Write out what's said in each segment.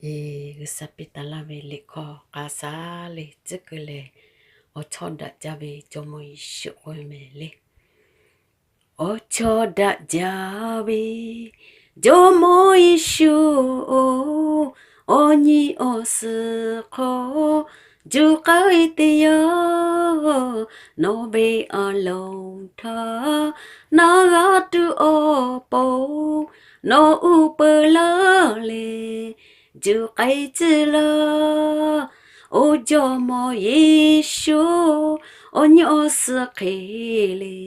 G'uiˬsha piˇ taˍ laˇ ve liꞈ hkawˇ k'a shaˍ le, tcuhˉ kuiˬ lehˬ, awˬ chawˇ daꞈ jaˇ ve Jawˇmawˇ Yeˍsuˆ k'oˆ ve mehˍ le. Awˬ chawˇ daꞈ jaˇ ve Jawˇmawˇ Yeˍsuˆ-oˬ, awˬ nyi awˬ suhˍ hk'aw juˇ k'ai teˇ yanˇ, nawˬ ve a loˍ htaˇ naˍ g'a tuˬ awˬ pon, nawˬ uˉ peunˍ laˇ leh juˇ k'ai tcuh laˇ. Oˇ Jawˇmawˇ Yeˍsuˆ, awˬ nyi awˬ suhˍ hk'e le,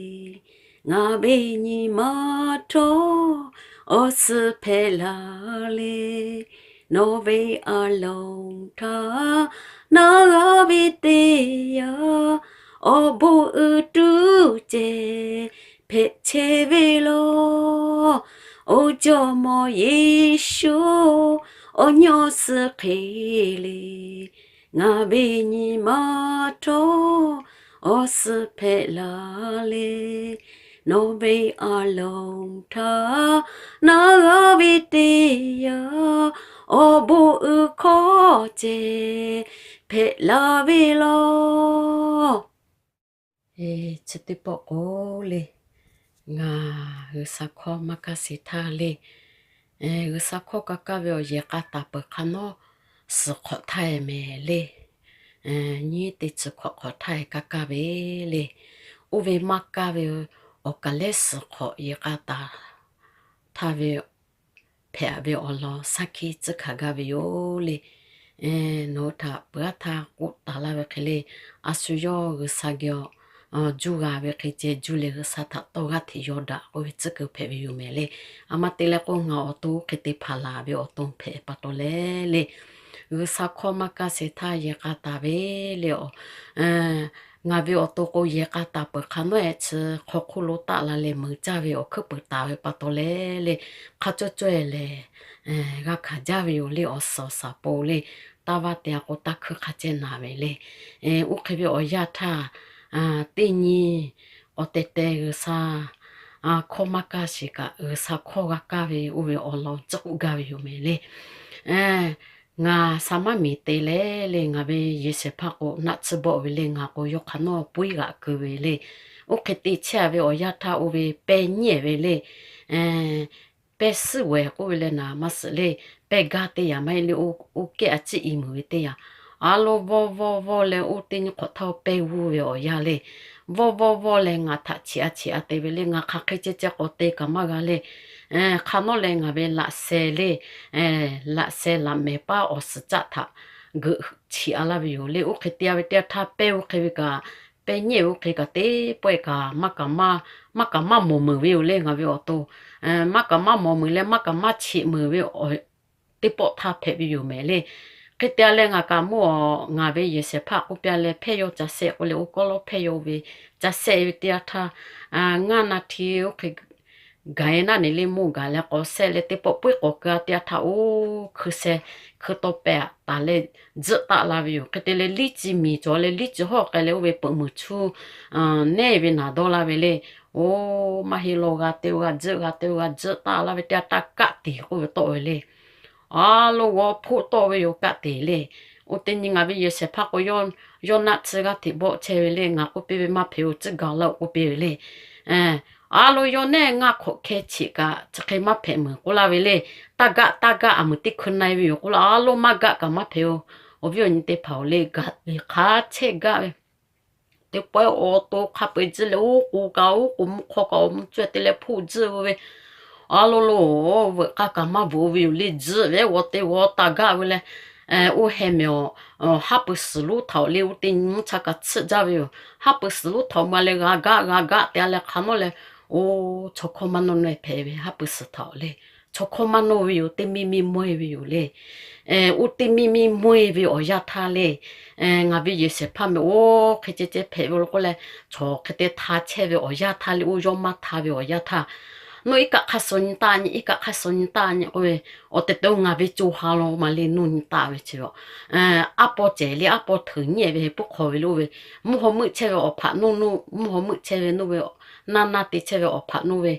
ngaˬ ve nyi ma htawˇ awˬ suhˍ hpehꞈ la le. Nawˬ ve a loˍ htaˇ naˍ g'a ve teˇ yanˇ, awˬ bon uiˍ tuˬ ceh hpehꞈ chehˇ ve law. Oˇ Jawˇmawˇ Yeˍsuˆ, awˬ nyi awˬ suhˍ hk'e le, ngaˬ ve nyi ma htawˇ awˬ suhˍ hpehꞈ la le. Nawˬ ve a loˍ htaˇ naˍ g'a ve teˇ yanˇ, awˬ bon uiˍ hkawˇ ceh hpehꞈ la ve law. Chi teˇ pawˆ k'o le, ngaˬ G'uiˬsha hkawˇ maˇ kaˇ sheˍ htaˇ le, G'uiˬsha hkawˇ ka kaˇ ve awˬ yehˬ k'a taˍ peuˬ hk'a nawˉ, suhˍ hk'awꞈ htaˇ e mehˍ le. Nyiˇ teˇ chi hk'awꞈ hk'awꞈ htaˇ e ka kaˇ ve le. Oˇ ve maˇ kaˇ ve awˬ kaˍ lehˉ suhˍ hk'awꞈ yehˬ k'a taˍ htaˇ ve hpehꞈ ve awˬ lawn shaˉ hkiˆ tcuhˉ hkanˍ gaˇ ve yoˬ le. Nawˬ hui htaꞈ peuˬ aˉ htaˇ k'oˆ taˍ laˇ ve hk'e le, a shu yawˇ G'uiˬsha geh juˇ g'a ve hk'e ceh juˇ leh G'uiˬsha htaꞈ tawˇ g'aˇ hteꞈ yaw daꞈ k'oˆ ve tcuhˉ kuiˬ hpehꞈ ve yoˬ mehˍ le. A ma te leh k'o, ngaˬ awˬ to hk'e te hpaˍ laˬ ve awˬ to hpehꞈ pa taw leh le, G'uiˬsha hkawˇ maˇ kaˇ sheˍ htaˇ yehˬ k'a taˍ ve le. Ngaˬ ve awˬ to k'o, yehˬ k'a taˍ peuˬ hk'a nawˉ e chi hk'aw hk'oˆ lo taˆ la leh meuˍ caˇ ve awˬ hkuiˉ puiˍ taˍ ve pa taw leh le, hk'a cawˇ cawˇ e lehˬ g'a hkanˍ jaˇ ve yoˬ le. Awˬ suhˍ awˬ shaˍ po le, taˇ vaˇ te a k'o, taˇ hkuiˇ hk'a ceh naˍ ve le. Oˇ hk'e ve awˬ yanˇ htaˇ, teˇ nyi awˬ tehˬ tehˬ G'uiˬsha hkawˇ maˇ kaˇ sheˍ kaꞈ, G'uiˬsha hkawˇ g'a kaˇ ve oˇ ve awˬ lawn tcuhˉ k'oˆ gaˇ ve yoˬ mehˍ le. Ngaˬ sha maˇ miˬ te leh le, ngaˬ ve yehˬ shehˍ hpaˇ k'o naˆ tsuhˇ bawˆ ve le, ngaˬ k'o yawˇ hk'aˬ nawˉ puiˉ g'aꞈ keu ve le. Oˇ hk'e te chehˇ a ve awˬ yanˇ htaˇ, oˇ ve pehˇ nyi e ve le, pehˇ suhˉ wehˬ k'oˆ ve leh naˍ maˇ suhˍ le, pehˇ gaˇ teˇ yanˇ maˇ heˆ le, oˇ kehˉ a ciˉ i meuˍ ve teˇ yanˇ, a lo vawˇ vawˇ vawˇ leh oˇ teˇ nyi hk'awꞈ htaˇ pehˇ g'uˇ ve awˬ yanˇ le, vawˇ vawˇ vawˇ leh ngaˬ htaꞈ chiꞈ a chiꞈ a te ve le, ngaˬ hk'aˬ hk'e ceh ceh k'awꞈ te kaꞈ maˇ g'a le. Hk'aˬ nawˉ leh ngaˬ ve laꞈ sheh le, laꞈ sheh laꞈ mehˍ paˉ awˬ suhˍ caˆ htaꞈ geuꞈ chiꞈ a laˇ ve yoˬ le. Oˇ hk'e te a ve teˇ yanˇ htaˇ pehˇ oˇ hk'e ve kaꞈ, pehˇ nyi e oˇ hk'e kaꞈ teˇ pawehˇ kaꞈ maˇ kaꞈ maˇ mawˬ meuˍ ve yoˬ le. Ngaˬ ve awˬ to maˇ kaꞈ maˇ mawˬ meuˍ leh maˇ kaꞈ maˇ chiꞈ meuˍ ve teˇ pawˆ htaˇ hpehꞈ ve yoˬ mehˍ le. Hk'e te a leh ngaˬ kaꞈ mvuhˇ awˬ, ngaˬ ve yehˬ shehˍ hpaˇ k'oˆ piˇ a leh, hpehˇ yaw ca shehˆ k'oˆ leh, oˇ kawˉ lawˉ hpehˇ yaw ve ca shehˆ ve teˇ yanˇ htaˇ, ngaˇ naˍ htiˇ oˇ hk'e gaˬ e naˉ ne le, mvuhˇ gaˬ leh k'awꞈ shehˆ leh teˇ pawˆ puiˉ k'awꞈ keu a teˇ yanˇ htaˇ, oˇ hkui sheh hkui taw pehˍ taˍ leh tzuhˆ taˆ la ve yoˬ. Hk'e te leh liˇ ci miˬ cawˬ leh liˇ ci hawˇ k'ai leh oˇ ve peuꞈ muiˬ chu nehˇ ve naˍ dawˇ laˇ ve le. Oˇ maˇ heˆ law, g'a te oˇ g'a tzuhˆ, g'a te oˇ g'a tzuhˆ taˆ laˇ ve teˇ yanˇ htaˇ kaˆ teˍ k'oˆ ve tawˆ ve le. A lo g'aw hpoˆ tawˆ ve yoˬ kaˆ teˍ le. Oˇ teˇ nyi ngaˬ ve yehˬ shehˍ hpaˇ k'o, yawˇ naˆ tsuhˇ g'aˇ hteꞈ bawˆ chehˇ ve le. Ngaˬ k'oˆ piˇ ve, maˇ hpehꞈ-oˬ, tcuhˉ gaˬ laˇ-oˆ k'oˆ piˇ ve le. A lo yawˇ nehˇ ngaˇ hk'awꞈ hkeh cheꞈ kaꞈ chi hk'e maˇ hpehꞈ meuˬ k'oˆ laˇ ve le. Taˇ gaˆ taˇ gaˆ, a meuˬ teˇ hkui na-e ve yoˬ k'oˆ laˇ. A lo maˇ gaˆ kaꞈ maˇ hpehꞈ-oˬ. Awˬ viˉ awˬ nyi teˇ hpaˍ-oˬ le, gaˬ ve hk'a chehˇ gaˆ ve teˇ pawehˇ awˬ to hk'a peu-eˬ tcuhˇ leh, oˇ k'oˍ kaꞈ oˇ k'oˍ mvuhˇ hk'aw kaꞈ awˬ mvuhˇ tcuhˇ te leh hpoˆ tzuhˆ ve, a lo lo veuꞈ k'a kaꞈ maˇ bvuhꞈ ve yoˬ le. Tzuhˆ ve g'aw te g'aw taˇ gaˆ ve leh, oˇ heh mehˍ awˬ, haˉ pui suhˍ lonˉ htaꞈ-oˬ le, oˇ teˇ nyi mvuhˇ cha kaꞈ tsuhˆ jaˇ ve yoˬ. Haˉ pui suhˍ lonˉ htaꞈ ma leh g'a gaˆ g'a gaˆ te a leh hk'a nawˉ leh, oˇ chaw hkawˇ maˇ nawˇ naweh hpehꞈ ve haˉ pui suhˍ htaꞈ-oˬ le. Chaw hkawˇ maˇ nawˇ ve yoˬ, teˇ miˇ miˇ mawˇ-e ve yoˬ le. Oˇ teˇ miˇ miˇ mawˇ-e ve awˬ yanˇ htaˇ le, ngaˬ ve yehˬ shehˍ hpaˇ meh oˇ hk'e ceh ceh hpehꞈ ve lo k'oˆ leh, chaw hk'e te htaˇ chehˇ ve awˬ yanˇ htaˇ le, oˇ yawˇ maˇ htaˇ ve awˬ yanˇ htaˇ, nuˇ iˉ kaˆ hk'aˇ suh nyi taˆ nyi, iˉ kaˆ hk'aˇ suh nyi taˆ nyi k'oˆ ve, awˬ tehˬ tehˬ ngaˬ ve co ha lo ma le nuˇ nyi taˆ ve chi ve, aˉ paw cehˬ le, aˉ paw hteuꞈ nyi-e ve heh puiˉ hk'aw ve lo ve, mvuhˇ haw meuˆ chehˇ ve awˬ hpaꞈ nuˇ nuˇ, mvuhˇ haw meuˆ chehˇ ve nuˇ ve, naˇ naˇ te chehˇ ve awˬ hpaꞈ nuˇ ve,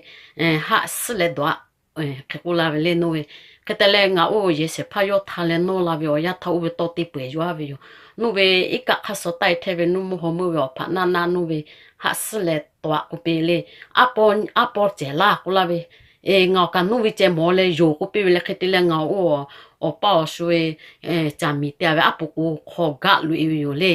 haˆ suhˉ leh dawˬ-a Hk'e k'oˆ laˇ ve le, nawˬ ve hk'e te leh ngaˬ oˇ yehˬ shehˍ hpaˇ yawˇ htaˇ leh nawˇ la ve awˬ yanˇ htaˇ oˇ ve tawˇ te peuˬ eˬ yaw-a ve yoˬ. Nawˬ ve iˉ kaˆ hk'aˇ suh taˆ e hteˇ ve nuˇ mvuhˇ haw meuˇ ve awˬ hpaꞈ naˆ naˆ nawˬ ve haꞈ suhˉ leh tawꞈ-aꞈ k'oˆ piˇ le. Aˉ paw cehˬ laˇ k'oˆ laˇ ve, ngaˬ awˬ kaꞈ nawˬ ve ceh mawˬ leh yonˍ k'oˆ piˇ ve le. Hk'e te leh ngaˬ oˇ awˬ paˇ awˬ shu ve caˬ miˍ te-a ve aˉ poꞈ k'o hk'aw gaˆ loꞈ e ve yoˬ le.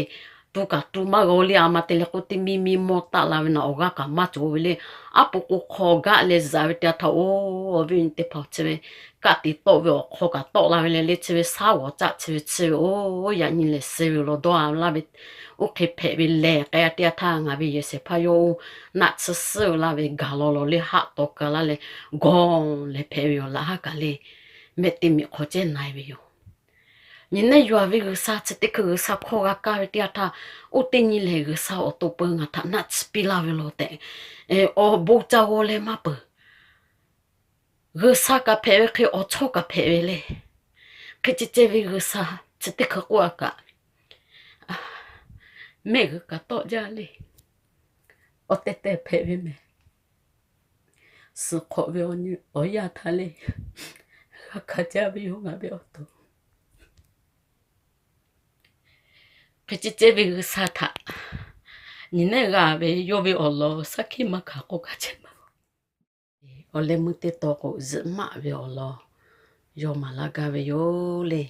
Tu kaꞈ tu maˇ g'a le, a ma te leh k'oˆ teˇ miˇ miˇ mawˇ taˆ la ve naˬ awˬ g'aˇ kaꞈ maˇ cawˬ ve le. Aˉ poꞈ k'o hk'aw gaˆ leh zuhꞈ ve teˇ yanˇ htaˇ, oˇ, awˬ viˉ awˬ nyi teˇ hpaˍ chi ve kaˆ te tawˆ ve awˬ hk'aw kaꞈ tawˆ la ve le le, chi ve shaˉ g'awˬ caˆ chi ve chi ve, oˇ, yaꞈ nyi lehˬ suh ve law dawˇ-a laˇ ve. Oˇ hk'e hpehꞈ ve lehˬ k'ai-a teˇ yanˇ htaˇ ngaˬ ve yehˬ shehˍ hpaˇ yawˇ oˇ naˆ tsuhˇ suhˉ ve laˇ ve gaˬ law law le haˆ taw ka laˇ leh gawˬ leh hpehꞈ ve yoˬ. Laꞈ haˉ kaꞈ le mehˆ teˇ miꞈ hk'aw cehˇ na-e ve yoˬ. Nyi neˉ yuˬ-a ve G'uiˬsha chi teˇ hkui G'uiˬsha hkawˇ g'a kaˇ ve teˇ yanˇ htaˇ, oˇ teˇ nyi lehˬ G'uiˬsha awˬ to peu ngaˬ htaꞈ naˆ tsuhˇ piˇ laˇ ve law tehꞈ, awˬ bon ca g'aw leh maˇ peuˬ. G'uiˬsha kaꞈ hpehꞈ ve hk'e awˬ chawˇ kaꞈ hpehꞈ ve le. Hk'e ceh ceh ve G'uiˬsha chi teˇ hkui k'oˆ-a kaꞈ, mehˆ g'uiˬ kaꞈ tawˆ jaˇ le. Awˬ tehˬ tehˬ hpehꞈ ve mehˬ. Suhˍ hk'awꞈ ve awˬ yanˇ htaˇ le, g'a hkanˍ jaˇ ve yoˬ ngaˬ ve awˬ to. Hk'e ceh ceh ve G'uiˬsha htaꞈ nyi neˉ g'a ve yawˇ ve awˬ lawn shaˉ hkiˆ maˇ hkanˍ k'oˆ kaꞈ chehˇ ma. Awˬ leh meuˇ teˇ taw k'o, zuhꞈ maˆ ve awˬ lawn yaw maˍ laˇ gaˇ ve yoˬ le.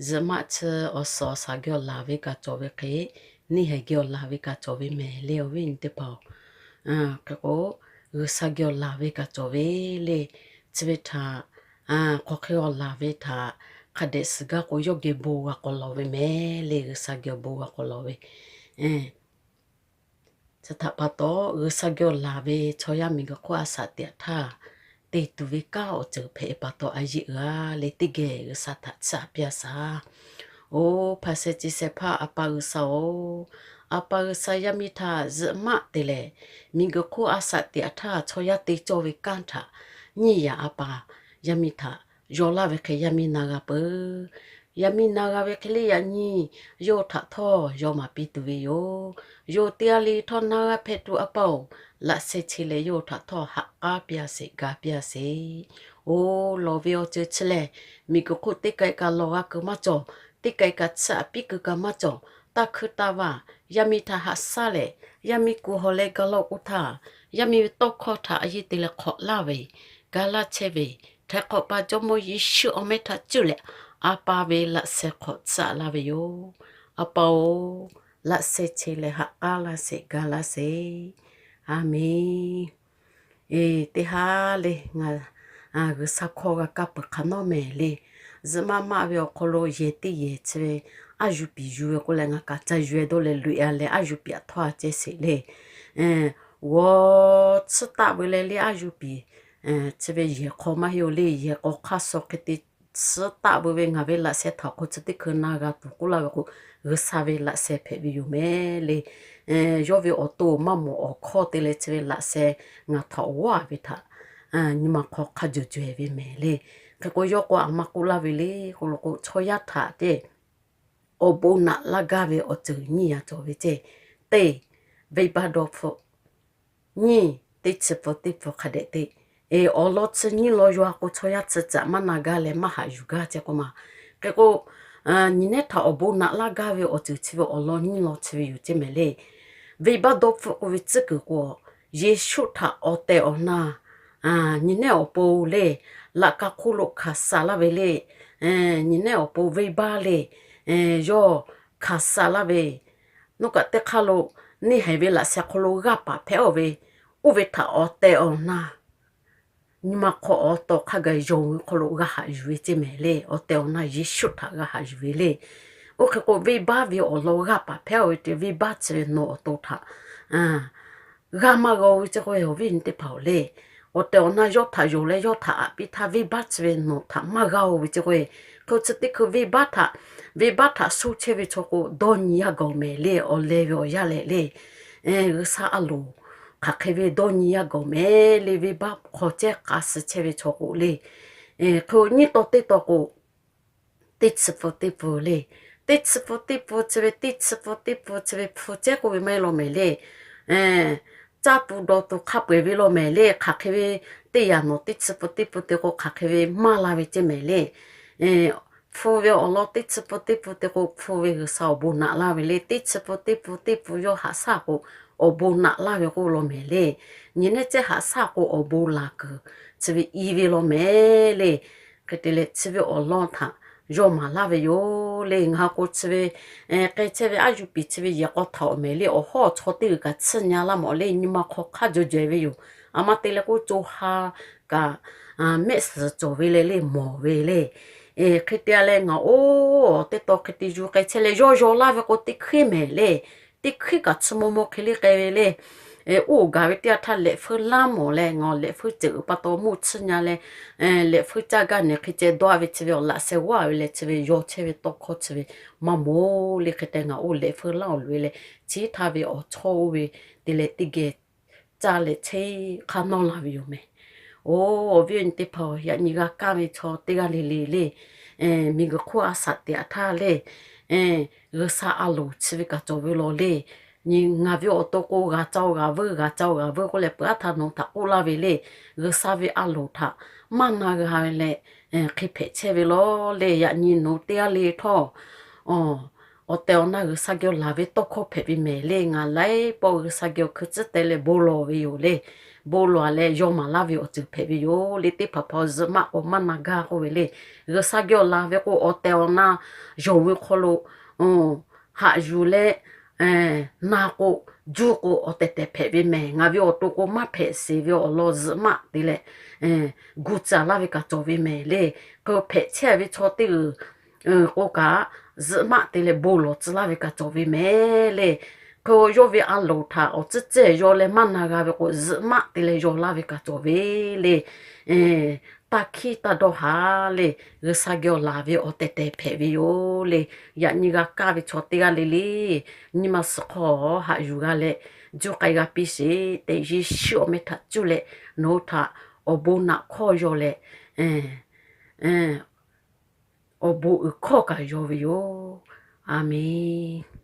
Zuhꞈ maˆ chi awˬ suhˍ awˬ shaˍ geh awˬ laˬ ve kaꞈ cawˬ ve hk'e, neˇ haiˬ geh awˬ laˬ ve kaꞈ cawˬ ve mehˬ le, awˬ viˉ nyi teˇ hpaˍ-oˬ. Hk'e k'o, G'uiˬsha geh awˬ laˬ ve kaꞈ cawˬ ve le. Chi ve htaꞈ hk'aˬ hk'e awˬ laˬ ve htaꞈ hk'a dehꞈ suhˍ gaˇ k'o, yawˇ geh bon g'a k'awꞈ lawˬ ve mehˬ le. G'uiˬsha geh awˬ bon g'a k'awꞈ lawˬ ve Chi htaꞈ pa taw, G'uiˬsha geh awˬ laˬ ve chaw yaˇ miˬguiˬ hk'oˆ a shaꞈ teꞈ htaˇ, te tuˬ ve kanˉ awˬ ceuˬ hpehꞈ pa taw, a yeˆ g'a leh teˇ geh G'uiˬsha htaꞈ tsuhˇ a piˇ a shaˍ. Oˇ, hpaˍ sheh ce sheh hpaˇ A pa G'uiˬsha-oˬ, A pa G'uiˬsha yaˇ miˇ htaꞈ zuhꞈ maˆ te leh, miˬguiˬ hk'oˆ a shaꞈ teꞈ htaˇ chaw yaˇ te cawˇ ve kanˉ htaꞈ nyiˇ yaꞈ A pa yaˇ miˇ htaꞈ yaw laˇ ve hk'e yaˇ miˇ na g'a peuˬ. Yaˇ miˇ na g'a ve hk'e le yaꞈ nyi yawˇ htaꞈ htawˇ yaw maˍ piˇ tuˬ ve yoˬ. Yawˇ teˇ g'aˇ le htawˇ na g'a hpehꞈ tuˬ A pa-oˬ, laꞈ sheh che leh yawˇ htaꞈ htawˇ haꞈ k'aˉ piˇ a sheˍ, ga piˇ a sheˍ. Oˇ, lawˬ ve awˬ ceuˬ chi lehˬ, miˬguiˬ hk'oˆ teˇ k'ai kaꞈ lawˬ g'a kuiˬ maˇ cawˬ, teˇ k'ai kaꞈ tsuhˇ a piˇ kuiˬ kaꞈ maˇ cawˬ. Taˇ hkuiˇ taˇ vaˇ yaˇ miˇ htaꞈ haꞈ shaˉ leh, yaˇ miˇ kuˬ hawˬ leh ga lawˇ k'oˆ htaˇ, yaˇ miˇ ve tawˇ hkawˇ htaꞈ a yeˇ te leh hk'awꞈ laˇ ve, ga laˇ chehˇ ve, htaiˍ hk'awꞈ pa Jawˇmawˇ Yeˍsuˆ awˬ mehˆ htaꞈ cuˇ leh, A pa ve laꞈ sheh hk'awꞈ tsuhˇ a laˇ ve yoˬ. A pa-oˬ, laꞈ sheh che leh haꞈ k'aˉ laˇ sheˍ, ga laˇ sheˍ. A menˬ. Eˬ, teˇ haˉ le ngaˬ G'uiˬsha hkawˇ g'a kaˇ peuˬ hk'awꞈ nawˉ mehˬ le. Zuhꞈ maˆ maˆ ve awˬ hk'aw lo yehˬ teˇ yehˬ chi ve aˉ yuˬ piˍ yuˬ ve k'oˆ leh ngaˬ kaꞈ ca yuˬ-e dawˇ leh loꞈ-e a leh aˉ yuˬ piˍ aꞈ htawˇ a ceh sheˍ le. G'awˬ tsuhˇ taˆ ve leh le aˉ yuˬ piˍ chi ve yehˬ hk'aw maˇ heˆ-oˬ le, yehˬ k'awꞈ hk'aˇ suh hk'e te tsuhˇ taˆ ve ve ngaˬ ve laꞈ sheh htaꞈ awˬ hk'aw chi teˇ hkui na g'a tuˬ k'oˆ laˇ ve k'o, G'uiˬsha ve laꞈ sheh hpehꞈ ve yoˬ mehˬ le. Yawˇ ve awˬ to maˇ mawˬ awˬ hkawˇ te leh chi ve laꞈ sheh ngaˬ htaꞈ g'awˇ-a ve htaꞈ nyi ma hk'aw hk'a jawˬ jawˬ-e ve mehˬ le. Hk'e k'o yawˇ k'o a ma k'oˆ laˇ ve le k'o lo k'o, chaw yaˇ htaꞈ te awˬ bon naꞈ laˇ gaˇ ve awˬ ceuˬ nyiˇ yaꞈ cawˬ ve ceˇ. Teˇ, venˇbaˆ dawˇ hpfuhˆ. Nyiˇ, teˇ chi pfuh teˇ pfuh hk'a dehꞈ te. Awˬ lawn chi nyiˇ lawn yaw-a k'o, chaw yaˇ chi caꞈ maˇ na gaˇ leh maˇ haꞈ yuˬ gaˇ ceˇ k'oˆ ma. Hk'e k'o, nyi neˉ htaꞈ awˬ bon naꞈ laˇ gaˇ ve awˬ ceuˬ chi ve awˬ lawn nyiˇ lawn chi ve yoˬ ceˇ mehˬ le. Venˇbaˆ dawˇ hpfuhˆ k'oˆ ve tcuhˉ kuiˬ k'o, Yeˍsuˆ htaꞈ awˬ tehˬ awˬ na nyi neˉ awˬ pon le, laꞈ ka hk'oˆ lo hkanˍ suh laˇ ve le. Nyi neˉ awˬ pon venˇbaˆ le, yawˇ hkanˍ suh laˇ ve, nawˬ kaꞈ teˇ hk'aˇ lo neˇ haiˬ ve laꞈ sheh hk'aw lo g'aˇ paˍ hpehꞈ-oˬ ve, oˇ ve htaꞈ awˬ tehˬ awˬ na nyi ma hk'aw awˬ tawˍ hk'a gaˬ yonˍ ve hk'aw lo g'a haꞈ yuˬ ve ceˇ mehˬ le. Awˬ tehˬ awˬ na Yeˍsuˆ htaꞈ g'a haꞈ yuˬ ve le. Oˇ hk'e k'o, venˇbaˆ ve awˬ lawn g'aˇ paˍ hpehꞈ-oˬ ve te, venˇbaˆ chi ve nawˬ awˬ to htaꞈ g'a maˇ g'a-o ve ceˇ k'oˆ ve, awˬ viˉ nyi teˇ hpaˍ-oˬ le. Awˬ tehˬ awˬ na yawˇ htaꞈ yonˍ leh yawˇ htaꞈ aꞈ piˇ htaˇ, venˇbaˆ chi ve nawˬ htaꞈ maˇ g'a-o ve ceˇ k'oˆ ve, hk'e chi teˇ hkui venˇbaˆ htaꞈ, venˇbaˆ htaꞈ shu chehˇ ve chaw k'o, dawˇ nyi yaˇ gaˬ-oˬ mehˬ le. Awˬ leh ve awˬ yaˇ leh le, G'uiˬsha a loˍ hk'aˬ hk'e ve dawˇ nyi yaˇ gaˬ-oˬ mehˬ le. Venˇbaˆ hk'aw cehˇ k'a suh chehˇ ve chaw k'o le, hk'e nyiˇ taw teˇ taw k'o, teˇ chi pfuh teˇ pfuh le. Teˇ chi pfuh teˇ pfuh chi ve, teˇ chi pfuh teˇ pfuh chi ve hpu cehˇ k'oˆ ve maˇ heˆ law mehˬ le. Caˇ tuˬ dawˬ tuˬ hk'a peu-eˬ ve law mehˬ le. Hk'aˬ hk'e ve teˇ yanˇ nawˬ teˇ chi pun teˇ pun te k'o hk'aˬ hk'e ve maˇ laˇ ve ceˇ mehˍ le. Hpu ve awˬ lawn teˇ chi pun teˇ pun te k'o hpu ve G'uiˬsha awˬ bon naꞈ laˇ ve le. Teˇ chi pun teˇ pun teˇ pun yawˇ haꞈ shaˉ k'o, awˬ bon naꞈ laˇ ve k'oˆ law mehˍ le. Nyi nehˉ cehˇ haꞈ shaˉ k'o awˬ bon laˬ kuiˬ chi ve i ve law mehˍ le. Hk'e te leh chi ve awˬ lawn htaꞈ yawˇ maˍ laˇ ve yoˬ le. Ngaˬ hui k'o chi ve k'ai chehˇ ve aˉ yuˬ piˍ chi ve yehˬ k'aw htaꞈ awˬ mehˍ le. Awˬ hawˉ awˬ chaw teˇ g'uiˬ kaꞈ tsuhˇ nyi laˇ mawˬ le. Nyi ma hk'aw hk'aˇ jaw jehˬ ve yoˬ. A ma te leh k'o co ha kaꞈ mehˆ suhˍ cawˬ ve le le mawˬ ve le. Hk'e te leh ngaˬ oˇ teˇ taw hk'e te yuˬ k'ai chehˇ leh yawˇ yaw laˇ ve k'o teˇ hkuiˉ mehˍ le. Teˇ hkuiˉ kaꞈ chi maw maw hk'e le k'ai ve le. Oˇ gaˬ ve teˇ yanˇ htaˇ lehꞈ feuˇ laˇ mawˬ leh ngaˬ lehꞈ feuˇ ceuˬ uiˍ pa taw mvuhˇ tsuhˇ nyi leh lehꞈ feuˇ caˇ gaˇ nehˬ hk'e ceh dawˇ ve chi ve awˬ laꞈ sheh g'aˇ ve leh chi ve yaw chehˇ ve tawˇ hkawˇ chi ve maˇ mawˬ le. Hk'e te ngaˬ oˇ lehꞈ feuˇ laˇ awˬ loꞈ e leh chi htaˇ ve awˬ chawˇ oˇ ve te leh teˇ geh caˇ leh chehˇ hk'aˇ nawˇ la ve yoˬ mehˍ. Oˇ awˬ viˉ awˬ nyi teˇ hpaˍ, yaꞈ nyi g'a kaˇ ve chaw teˇ g'aˇ le le le, miˬguiˬ hk'oˆ a shaꞈ teꞈ a htaˇ le, G'uiˬsha a loˍ chi ve kaꞈ cawˬ ve law le. Nyi ngaˬ ve awˬ to k'o g'a caˇ g'a veuˇ g'a caˇ g'a veuˇ k'oˆ leh peuˬ aˉ htaˇ nawˬ htaꞈ k'oˆ laˇ ve le. G'uiˬsha ve a loˍ htaꞈ maˇ na g'a ve leh hk'e hpehꞈ chehˇ ve law le. Yaꞈ nyi nawˬ teˇ g'aˇ le htawˇ, awˬ tehˬ awˬ na G'uiˬsha geh awˬ laˬ ve tawˇ hkawˇ hpehꞈ ve mehˍ le. Ngaˬ laiˉ pawˆ G'uiˬsha geh awˬ hkui tcuhˉ teh leh bon lawˬ ve yoˬ le. Bon lawˬ leh yawˇ maˍ laˇ ve awˬ ceuˬ hpehꞈ ve yoˬ le. Teˇ hpaˍ hpaˍ zuhꞈ maˆ k'o maˇ na gaˇ k'oˆ ve le. G'uiˬsha geh awˬ laˬ ve k'o awˬ tehˬ awˬ na yonˍ ve hk'aw lo haꞈ yuˬ leh na k'o, juˇ k'o awˬ tehˬ tehˬ hpehꞈ ve mehˍ. Ngaˬ ve awˬ to k'o maˇ hpehꞈ sheˍ ve awˬ lawn zuhꞈ maˆ te leh gu tcuh laˇ ve kaꞈ cawˬ ve mehˍ le. K'o hpehꞈ chehˇ ve chaw teˇ g'uiˬ k'o kaꞈ zuhꞈ maˆ te leh bon lawˬ tcuh laˇ ve kaꞈ cawˬ ve mehˍ le. K'o yawˇ ve a loˍ htaꞈ awˬ tcuhˉ cehˇ yaw leh maˇ na g'a ve k'o zuhꞈ maˆ te leh yaw laˇ ve kaꞈ cawˬ ve le. Taˇ hkiˉ taˇ dawˇ haˍ le. G'uiˬsha geh awˬ laˬ ve awˬ tehˬ tehˬ hpehꞈ ve yoˬ le. Yaꞈ nyi g'a kaˇ ve chaw teˇ g'aˇ le le, nyi ma suhˍ hk'aw haꞈ yuˬ g'a leh juˇ k'ai g'a piˇ sheˍ tehꞈ Yeˍsuˆ awˬ meh htaꞈ cuˇ leh nawˬ hui htaꞈ awˬ bon naꞈ hkawˇ yaw leh awˬ bon uiˍ hkawˇ kaꞈ yaw ve yoˬ. A menˬ.